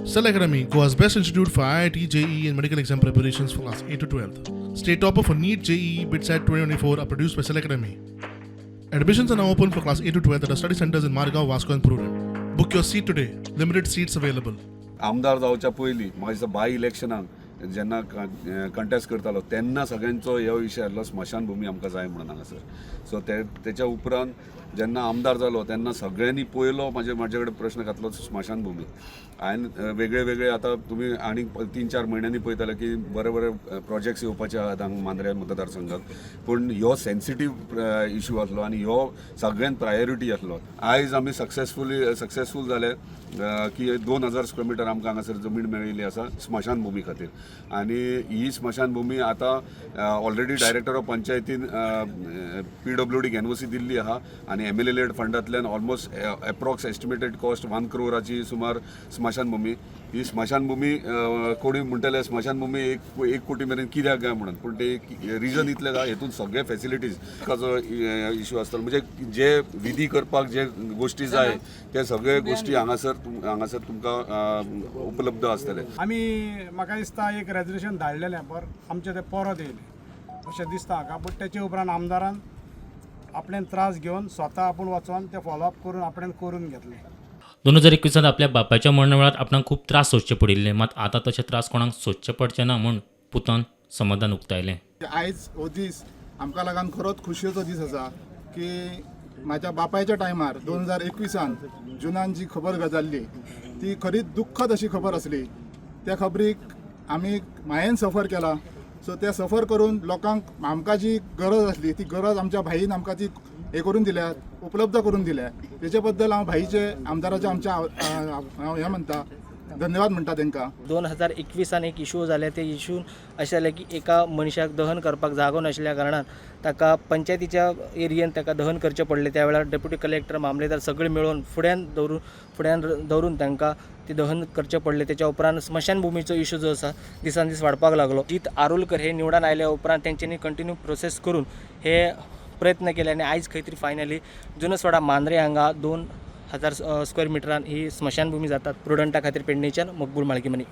Cell Academy, Goa's best institute for IIT, JEE, and medical exam preparations for class 8 to 12. State topper for NEET, JEE, BITSAT 2024 are produced by Cell Academy. Admissions are now open for class 8 to 12 at our study centers in Margao, Vasco, and Prudent. Book your seat today. Limited seats available. आमदार जावच्या पयलीं म्हाका दिसता बाय इलेक्शनाक जेन्ना contest करतालो तेन्ना सगळ्यांचो हो विशय आसलो, स्मशानभुमी आमकां जाय म्हणून हांगासर. सो ते तेच्या उपरांत जेन्ना आमदार जालो तेन्ना सगळ्यांनी पयलो म्हाजे कडेन प्रश्न घातलो स्मशानभुमी. हांवें वेगळे वेगळे, आतां तुमी आनीक 3-4 म्हयन्यांनी पळयतले की बरे बरे प्रोजेक्ट्स येवपाचे आहात हांगा मांद्रे मतदारसंघात, पूण ह्यो सेन्सिटीव इशू आसलो आनी ह्यो सगळ्यांत प्रायोरिटी आसलो. आयज आमी सक्सेसफूल जाले की 2000 स्क्वेअर मिटर आमकां हांगासर जमीन मेळिल्ली आसा स्मशानभुमी खातीर. आनी ही स्मशानभुमी आतां ऑलरेडी डायरेक्टर ऑफ पंचायतीन पीडब्ल्यूडीक एनओसी दिल्ली आहा आनी एमएलए लेड फंडांतल्यान almost approx estimated cost 1 क्रोराची सुमार स्मशानभुमी. ही स्मशानभुमी, कोणी म्हणटले स्मशानभुमी एक एक कोटी मेरेन कित्याक काय म्हणून, पूण ते रिजन इतलें आहा, हेतून सगळे फेसिलिटीज जो इशू आसतलो, म्हणजे जे विधी करपाक जे गोश्टी जाय ते सगळे गोश्टी हांगासर तुमकां उपलब्ध आसतले. आमी म्हाका दिसता एक रेजोल्युशन धाडलेलें, पर आमचें तें परत येयलें अशें दिसता म्हाका. बट तेचे उपरांत आमदारान आपणें त्रास घेवन स्वता आपूण वचोन तें फॉलोअप करून आपणें करून घेतलें. 2021त आपल्या बापायच्या मरणा वेळार आपणाक खूब त्रास सोंसचे पडिल्ले, मात आतां तशे त्रास कोणाक सोंसचे पडचे ना म्हूण पुतान समाधान उक्तायलें. आयज हो दीस आमकां लागून खरोच खोशयेचो दीस आसा की म्हाज्या बापायच्या टायमार 2021आन जुनान जी खबर जाल्ली ती खरीच दुख्खद अशी खबर आसली. त्या खबरीक आमी मायेन सफर केला. सो ते सफर करून लोकांक आमकां जी गरज आसली ती गरज आमच्या भाईन आमकां ती हे करून दिल्या, उपलब्ध करून दिल्या. तेचे बद्दल हांव भाईचे, आमदाराचे आमच्या हांव हें म्हणटा, धन्यवाद म्हणटा तांकां. 2021आन एक इशू जाले. ते इशू अशें जालें की एका मनशाक दहन करपाक जागो नाशिल्ल्या कारणान ताका पंचायतीच्या एरियेन ताका दहन करचें पडलें. त्या वेळार डेप्युटी कलेक्टर, मामलेदार सगळे मेळून फुड्यान दवरून तांकां ती दहन करचें पडलें. तेच्या उपरांत स्मशानभुमीचो इशू जो आसा दिसान दीस वाडपाक लागलो. जीत आरोलकर हे निवडून आयल्या उपरांत तेंच्यांनी कंटिन्यू प्रोसेस करून हे प्रयत्न केले आनी आयज खंय तरी फायनली जुनसवाडा मांद्रे हांगा 2000 स्क्वेअर मिटरान ही स्मशानभूमी जातात. प्रुडंटा खातीर पेडणेच्यान मकबूल माळकीमनी.